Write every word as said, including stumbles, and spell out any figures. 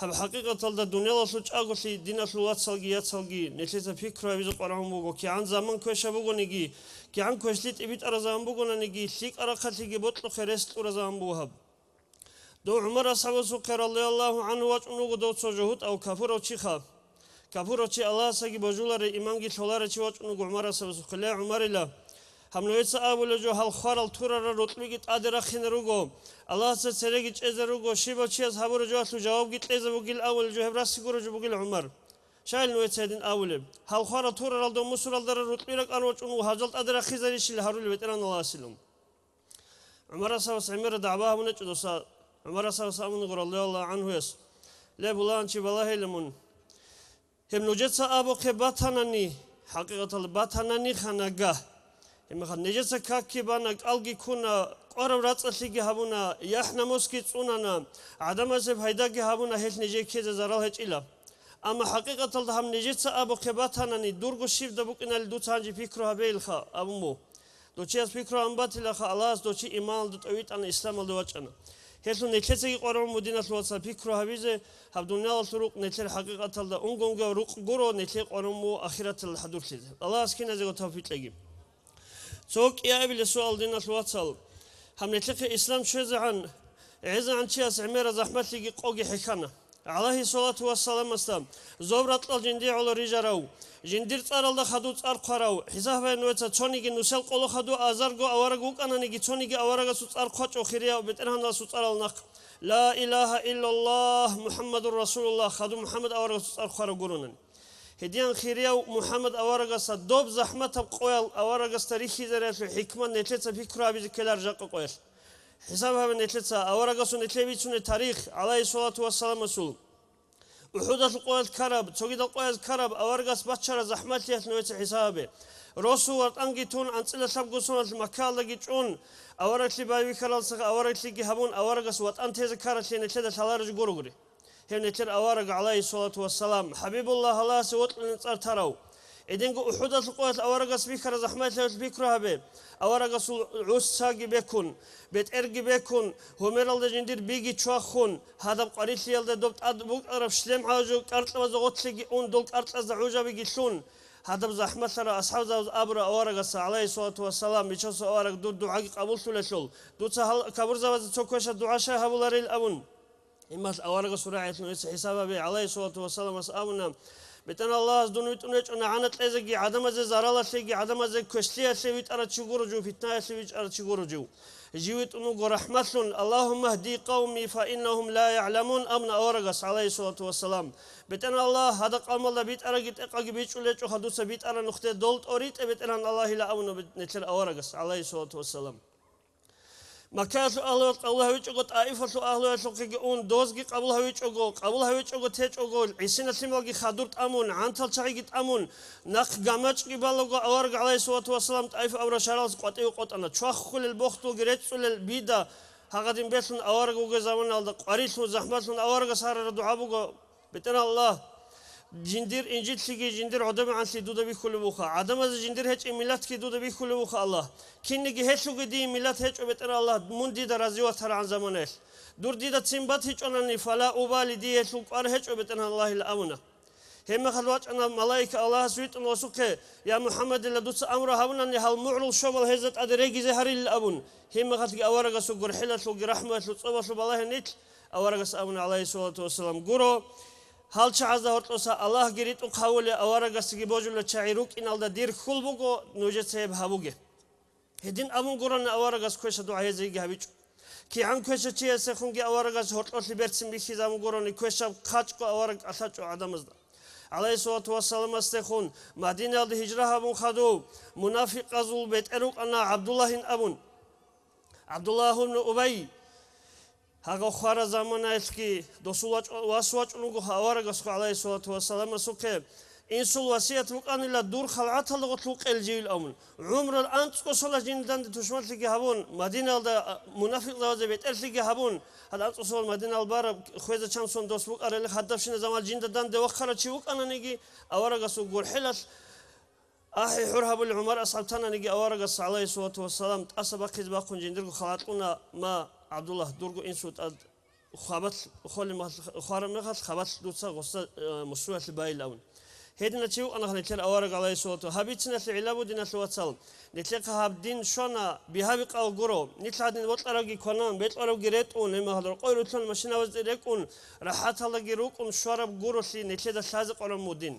Гьаб хӀакъикъаталда дуниялалъул чӀаголъи диналъул вацалги яцалги нилъеца пикру гьабизе къварагӀун буго, кигӀан заман квеша бугониги, кигӀан квешлъи тӀибитӀара заман бугонаниги, лъикӀа рахъалъиги бокьухъе рес кьура заман буго гьаб. Дов ГӀумар асхӀабасухъе, радияллагьу гӀанху, вачӀун вуго дов цо жугьутӀав капурав чиха. Капурав чи Аллагьасаги божуларев, иманги лъоларев чи вачӀун вуго ГӀумар асхӀабасухъе. Ле, ГӀумарила, гьаб нужеца абулеб жо, гьал хварал турарал рокьбиги тӀаде рахъине руго, Аллагьасда цереги чӀезе руго, щибав чияс гьабураб жоялъул жавабги кьезе бугил абулеб жо, гьеб расси гуреб жо бугил, ГӀумар. Щайил нужеца гьедин абулеб? Гьал хварал турарал дов мусуралда рокьби ракӀан вачӀун вуго, гьажал тӀаде рахъизарищила гьарулеб БетӀергьан Аллагьасилан? ГӀумар асхӀабас гӀемераб дагӀба гьабунечӀо дос. ГӀумар асхӀабас абуна, радияллагьу гӀанхуяс: «Ле, пуланчи, балагьейила мун. Гьеб нужеца абухъе батанани, хӀакъикъаталда батанани ханага. Гьебмехалъ нижеца какги бана, кӀалги ккуна, къвараб рацӀцӀалъиги гьабуна, яхӀ-намусги цӀунана, гӀадамазе пайдаги гьабуна, гьелъ нижее ккезе зарал гьечӀила. Амма хӀакъикъаталда гьаб нижеца абухъе батанани, дурго щибда букӀиналел дуца гьанже пикру гьабейилха», – абун буго. Дов чияс пикру гьабун батилаха, Аллагьас дов чи иманалда тӀовитӀана, исламалде вачӀана. Гьелъул нилъецаги къварагӀун буго, диналъул вацал, пикру гьабизе, гьаб дуниялалъул рукъ нилъер хӀакъикъаталда унгонгав рукъ гуро, нилъее къварагӀун буго ахираталда хӀадурлъизе. Аллагьас киназего тавфикъ кьеги. Цо кӀиабилеб суал, диналъул вацал. Гьаб нилъехъе ислам щвезегӀан, гӀезегӀан чияс гӀемераб захӀмалъиги къоги хӀехьана. ГӀалайгьиссалату вассаламасда зоб-ракьал жиндие гӀоло рижарав, жиндир цӀаралда хадув цӀар хъварав, хӀисаб гьабе нужеца, цониги нусел къоло хадув азарго авараг вукӀананиги, цониги аварагасул цӀар хъвачӀо хирияв БетӀергьанасул цӀарал нахъ, Ла илагьа иллаллагь, МухӀаммадур Расулуллагь, хадув МухӀаммад аварагасул цӀар хъварав гуронани. Гьединан хирияв МухӀаммад аварагасда доб захӀматаб къоял аварагасда рихьизариялъул хӀикмат нилъеца пикру гьабизе ккелар жакъа къоялъ. ХӀисаб гьабе нилъеца аварагасул нилъее бицунеб тарих, гӀалайгьиссалату вассаламасул. УхӀудалъул къоялъ ккараб, цогидал къояз ккараб аварагас баччараб захӀмалъиялъ нужеца хӀисаб гьабе. Росу ватӀанги тун, анцӀила лъабго соналъ Маккаялдаги чӀун, авараглъи байбихьаралдасаха авараглъиги гьабун, аварагас ватӀан тезе ккаралъе нилъеда лъалареб жо гурогури. Гьев нилъер авараг, гӀалайгьиссалату вассалам, ХӀабибуллагь, Аллагьасе вокьулин цӀар тарав. Эдинго УхӀудалъул къоялъ аварагас бихьараб захӀмалъиялъ пикру гьабе. Аварагасул гӀус цаги бекун, бетӀерги бекун, гьумералда жиндир биги чвахун, гьадаб къварилъиялда доб тӀад букӀараб шлем гӀажу кӀаркьабазда гъотлъиги ун, дол кӀаркьазда гӀужабиги лъун, гьадаб захӀмалъараб асхӀабзабаз абура аварагасда, гӀалайгьиссалату вассалам, бичасул авараг, дур дугӀаги къабуллъулелъул, дуца гьал капурзабазе цо квешаб дугӀа щай гьабуларел абун. Гьебмехалъ аварагасул рагӀиялъ нужеца хӀисаб гьабе, гӀалайгьиссалату вассаламас абуна, БетӀергьан Аллагьас дун витӀун гьечӀо нагӀана кьезеги, гӀадамазе заралалъеги, гӀадамазе квешлъиялъе витӀарав чи гуро жив, питнаялъе витӀарав чи гуро жив. Жив витӀун вуго рахӀматлъун, Аллагьумма гьди къавми фа иннагьум ла ягӀламун, абуна аварагас, гӀалайгьиссалату вассалам. БетӀергьан Аллагь, гьадаб къавмалда битӀараги тӀекъаги бичӀчӀулел гьечӀо, гьадуца битӀара нухде, дол тӀоритӀе, БетӀергьан Аллагьила, абуна нилъер аварагас, гӀалайгьиссалату вассалам. Маккаялъул агьлуялъ къабул гьавичӀого, ТӀаифалъул агьлуялъухъеги ун, дозги къабул гьавичӀого, къабул гьавичӀого течӀого, гӀисина-лъималги хадур тӀамун, гӀантал чагӀиги тӀамун, нахъ гамачӀги балаго, авараг, гӀалайгьиссалату вассалам, ТӀаиф абураб шагьаралъ къватӀиве къотӀана. Чвахулел, бохтулги рецӀцӀулел бида гьагъадин белъун авараг вугеб заманалда, къварилъун, захӀматлъун аварагас гьарараб дугӀа буго. БетӀергьан Аллагь, жиндир инжитлъиги жиндир гӀодобегӀанлъи дуда бихьулеб буха, гӀадамазе жиндир гьечӀеб миллатги дуда бихьулеб буха, Аллагь. Кинниги гьелъулги дие миллат гьечӀо, БетӀергьан Аллагь, мун дида разиватарагӀан заманаялъ. Дур дида цин батичӀонани, фала убали, дие гьелъул кӀвар гьечӀо, БетӀергьан Аллагьила, абуна. Гьебмехалъ вачӀана малаик Аллагьас витӀун гьесухъе, Я МухӀаммадила, дуца амру гьабунани гьал мугӀрул щобал гьезда тӀаде регизе гьарилин абун. Гьебмехалъги аварагасул гурхӀелалъулги рахӀмуялъул цӀобалъул балагьанилъ, аварагас абуна, гӀалайгьиссалату вассалам, гуро, гьал чагӀазда гьоркьоса Аллагьги ритӀухъ гьавулев, аварагасги божулев чагӀи рукӀиналда дир хьул буго, нужеца гьеб гьабуге. Гьедин абун гурони аварагас квеша дугӀа гьезеги гьабичӀо. КигӀан квеша чиясехунги аварагас гьоркьолъи берцин бихьизабун гурони, квешаб хъачӀго авараг кӀалъачӀо гӀадамазда. ГӀалайгьиссалату вассаламасдехун Мадинаялда гьижра гьабун хадув мунафикъазул бетӀер вукӀана ГӀабдуллагьин абун. ГӀабдуллагь ибн Убай, гьагъа хвара заманаялъги досул вач-, вас вачӀун вуго аварагасухъе, гӀалайгьиссалату вассаламасухъе, инсул васият букӀанила дур халгӀаталда гъорлъ вукъел живил абун. ГӀумрал анцӀго соналъ жинда данде тушманлъиги гьабун, Мадинаялда, а, мунафикъзабазе бетӀерлъиги гьабун, гьал анцӀго соналъ Мадинаялда бараб, хвеза чан сон дос букӀарали, гьадабщина заман жинда данде вахъарав чи вукӀананиги, аварагасул гурхӀелалъ ахӀи-хӀур гьабулел ГӀумар асхӀаб тананиги, аварагас, гӀалайгьиссалату вассалам, тӀаса бахъизе бахъун жиндирго халгӀат кьуна: «Ма, ГӀабдуллагь, дурго инсул тӀад хабалъ холеб мехалъ, хвараб мехалъ хабалъ дуца гъоса, э, мусуялъе байилавун. Гьедина чи вукӀана нилъер авараг, гӀалайгьиссалату. Гьаб бициналъе гӀилла бугин, диналъул вацал, нилъехъа гьаб дин щвана, бигьа-бикъа гуро, нилъ гьадин бокьарабги кванан, бекьарабги ретӀун, гьеб мехалъ рокъой рулъан машинабазде рекӀун, рахӀаталдаги рукӀун щвараб гуролъи нилъеда лъазе къвараб мун дин.